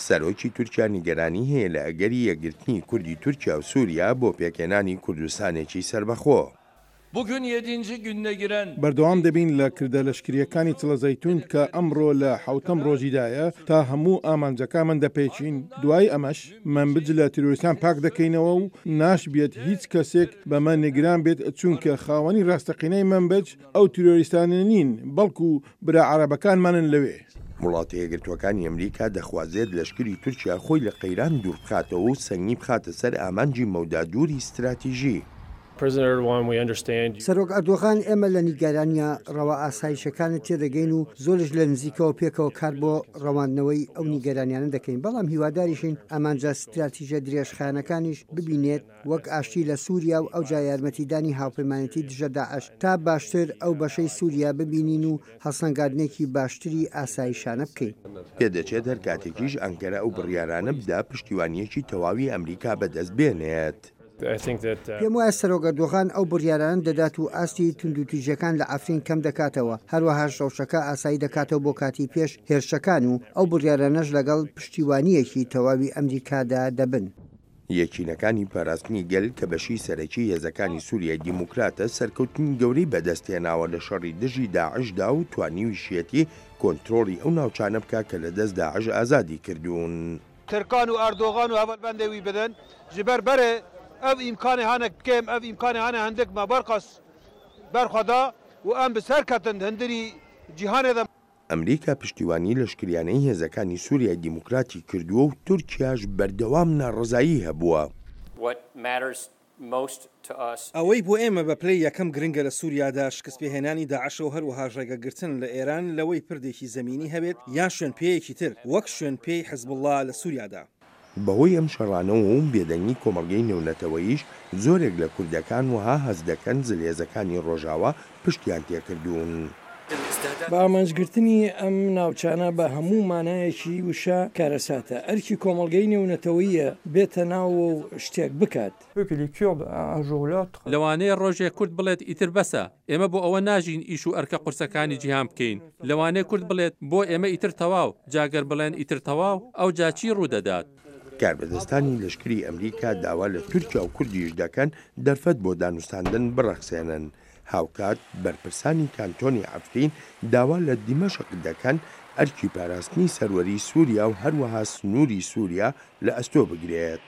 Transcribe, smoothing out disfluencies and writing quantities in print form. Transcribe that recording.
سەرۆکی تورکیا نیگەرانی هەیە لە ئەگەری یەکگرتنی کوردی تورکیا و سوریا بۆ پێکهێنانی کوردستانێکی سەربەخۆ. Bugün yedinci gününe giren. بەردەوام دەبین لە کردە لەشکرییەکانی چڵەزەیتون کە ئەمڕۆ لە حەوتەم ڕۆژیدایە تا هەموو ئامانجەکانمان دەپێکین، دوای ئەمەش مەنبج لە تیرۆریستان پاک دەکەینەوە و ناشبێت هیچ کەسێک بەمە نیگران بێت چونکە خاوەنی ڕاستەقینەی مەنبج ئەو تیرۆریستانە نین بەڵکو برا عەرەبەکانمانن لەوێ. وڵاتە یەکگرتووەکانی ئەمریکا دەخوازێت لەشکری تورکیا خۆی لە قەیران دووربخاتەوە و سەنگی بخاتە سەر ئامانجی مەودا دووری ستراتیژی. سەرۆک ئەردۆغان، ئێمە لە نیگەرانییە ڕەوا ئاسایشەکانت تێدەگەین و زۆریش لە نزیکەوە پێکەوە کار بۆ ڕەواندنەوەی ئەو نیگەرانیانە دەکەین، بەڵام هیواداریشین ئامانجە ستراتیژە درێژخایەنەکانیش ببینێت وەک ئاشتی لە سووریا و ئەوجا یارمەتیدانی هاوپەیمانێتی دژە داعش تا باشتر ئەو بەشەی سووریا ببینین و هەڵسەنگاندنێکی باشتری ئاسایشانە بکەین. پێدەچێت هەر کاتێکیش ئەنکەرە ئەو بڕیارانە بدا پشتیوانییەکی تەواوی ئەمریکا بەدەست بێنێت. پێم وایە سەرۆک ئەردۆغان ئەو بڕیارانە دەدات و ئاستی توندوتیژیەکان لە عەفرین کەم دەکاتەوە، هەروەهاش ڕەوشەکە ئاسایی دەکاتەوە بۆ کاتی پێش هێرشەکان و ئەو بڕیارانەش لەگەڵ پشتیوانییەکی تەواوی ئەمریکادا دەبن. یەکینەکانی پاراستنی گەل کە بەشی سەرەکی هێزەکانی سوریای دیموکراتە، سەرکەوتنی گەورەی بەدەستهێناوە لە شەڕی دژی داعشدا و توانیویشیەتی کۆنترۆڵی ئەو ناوچانە بکا کە لەدەست داعش ئازادی کردوون. Tirkan û Erdogan û hevalbendê wî bidin. Ji ber berê ev îmkanê hane kêm, ev îmkanê hane hindik me barqas ber xwe da û em bi ser ketin di hundirî cîhanê de. ئەمریکا پشتیوانی لەشکریانەی هێزەکانی سوریای دیموکراتی کردووە و تورکیاش بەردەوام ناڕەزایی هەبووە. ئەوەی بۆ ئێمە بە پلەی یەکەم گرنگە لە سوریادا شکستپێهێنانی داعشە و هەروەهاش ڕێگەگرتن لە ئێران لەوەی پردێکی زەمینی هەبێت یان شوێنپێیەکی تر وەک شوێنپێی حزبوڵڵا لە سوریادا. بەهۆی ئەم شەڕانەوە و بێدەنگی کۆمەڵگەی نێونەتەوەییش زۆرێک لە کوردەکان وەها هەست دەکەن زلهێزەکانی ڕۆژاوا پشتیان تێکردوون. بە ئامانجگرتنی ئەم ناوچانە بە هەموو مانایەکی وشە کارەساتە. ئەرکی کۆمەڵگەی نێونەتەوەییە بێتە ناوەوە و شتێک بکات. لەوانەیە ڕۆژێک کورد بڵێت ئیتر بەسە، ئێمە بۆ ئەوە ناژین ئیش و ئەرکە قورسەکانی جیهان بکەین. لەوانەیە کورد بڵێت بۆ ئێمە ئیتر تەواو، جا گەر بڵێن ئیتر تەواو، ئەوجا چی ڕوودەدات؟ کاربەدەستانی لەشکری ئەمریکا داوا لە تورکیا و کوردیش دەکەن دەرفەت بۆ دانوستاندن بڕەخسێنن. هاوکات بەرپرسانی کانتۆنی عەفرین داوا لە دیمەشق دەکەن ئەرکی پاراستنی سەروەریی سووریا و هەروەها سنووری سووریا لە ئەستۆ بگرێت.